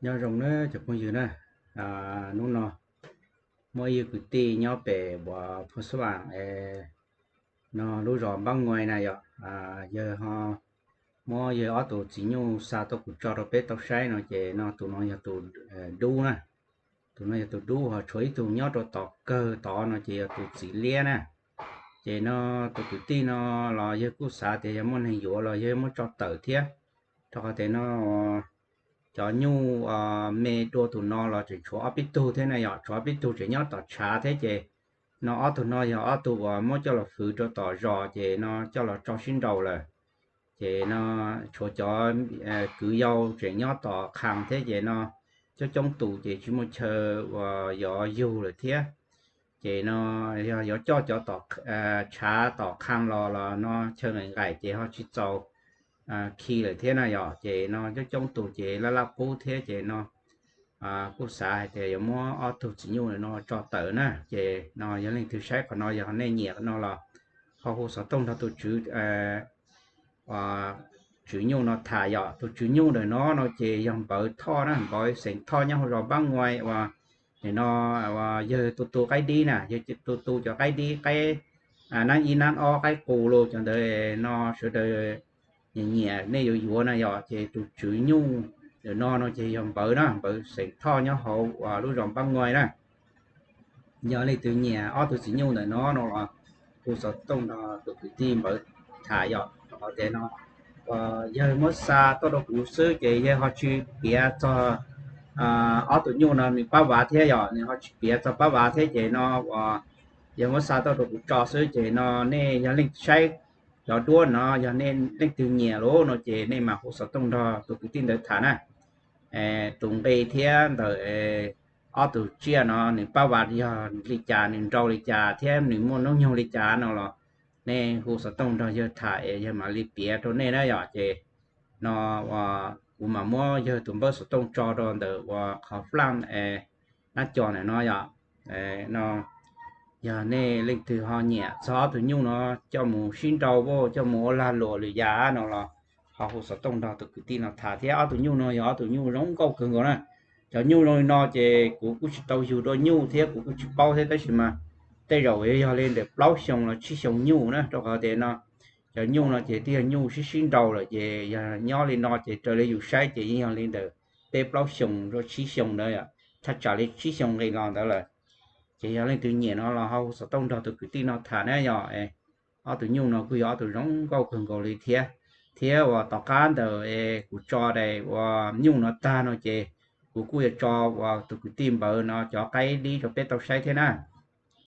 Nyob zoo na cov phooj ywg na, hnub no muaj ib yawg kwv tij nyob pem uas Phu Xab Am no lub zos Npab Nguai na yom, yawg ho muab yawg ob tug txiv nyuj xa tuaj kuv tso rau peb tau saib no ces no tus no yog tus dub na, tus no yog tus dub ho tshuav ib tug nyob rau tom kawg tod no ces yog tus txiv liab na. Ces no tus kwv tij no los yawg kuj xav tias yog muaj neeg yuav los yawg muab tso tawm thiab, rau qhov tias no cov nyuj me dua tus no los tseem tshuav ob peb tug thiab na yom, tshuav ob peb tug tseem nyob tom tshav thiab ces no ob tug no yog ob tug uas muab coj los fwv rau tom zos ces no coj los tso sib nraus lawm. Ces no tshuav cov kwv yau tseem nyob tom qhas thiab ces no coob coob tus ces tsis muaj chaw uas yuav yug lawm thiab. Ces no yog yuav coj cov tom tshav tom qhas los los no chaw nqaim nqaim ces ho tsis txaus khi lawm thiab na yom, ces no coob coob tus ces laj laj qub thiab ces no kuj xav hais tias yuav muab ob tug txiv nyuj no tso tawm na. Ces no yog leej twg saib qhov no yog nej nyiam no los ho hu xov tooj nrog tus tswv tswv nyuj no tham yom. Tus tswv nyuj ntawm no no ces yog Npawv Thoj na, Npawv xeem Thoj nyob hauv zos Npab Nguai uas nim no yawg tu tu qaib dib na, yawg tu tu cov qaib dib, qaib nab ib nab ob, qaib qus los cov ntawd no sawv daws nyiam nyiam nej yuav yuav na yom. Ces tus tswv nyuj ntawm no no ces yog Npawv na, Npawv xeem Thoj nyob hauv lub zos Npab Nguai na. Yog leej twg nyiam ob tug txiv nyuj ntawm no no los hu xov tooj nrog tus kwv tij Npawv tham yom, rau qhov tias no yawg muab xa tuaj rau kuv xwb ces yawg ho tsis piav txog ob tug nyuj no nws pab vav thiab yom, nws ho tsis piav txog pab vav thiab ces no uas yawg muab xa tuaj rau kuv tso xwb ces no nej yog leej saib cov duab no yog nej leej twg nyiam lawm no ces nej mam hu xov tooj nrog tus kwv tij ntawd tham na. Tus nqi thiab ntawm ob tug tsiaj no nws pab vav yog li cas, nws nrau li cas thiab nws muaj hnub nyoog li cas no los nej hu xov tooj nrog yawg tham es yawg mam li piav rau nej na yom. Ces no kuv mam muab yawg tus npawb xov tooj tso rau ntawm uas qhov flaj nab co ntawm no yom. No yog nej leej twg ho nyiam txog ob tug nyuj no coj mus sib nrau, coj mus ua lag luam lwm yam no los ho hu xov tooj nrog tus kwv tij no tham thiab. Ob tug nyuj no yog ob tug nyuj zoo nkauj kawg nkaus na. Cov nyuj zoo li no ces kuv kuj tsis tau yug dua nyuj thiab kuv kuj tsis paub thiab, tab sis mas tej zaum yog li ntawm plaub xyoo los tsib xyoo nyuj na, rau qhov tias no cov nyuj no ces twb yog nyuj sib sib nrau lawm ces yog nyob li no ces raws li yus saib ces yeej yog li ntawm peb plaub xyoo rau tsib xyoo ntawd, thaj tsam li tsib xyoo nqis los ntawd lawm. Ces yog leej twg nyiam no los ho hu xov tooj nrog tus kwv tij no tham na yom. Ob tug nyuj no kuj yog ob tug zoo nkauj kawg nkaus li thiab. Thiab uas tom qab ntawm kuv tso daim uas nyuj no tag no ces kuv kuj yuav tso uas tus kwv tij Npawv no cov qaib dib rau peb tau saib thiab na.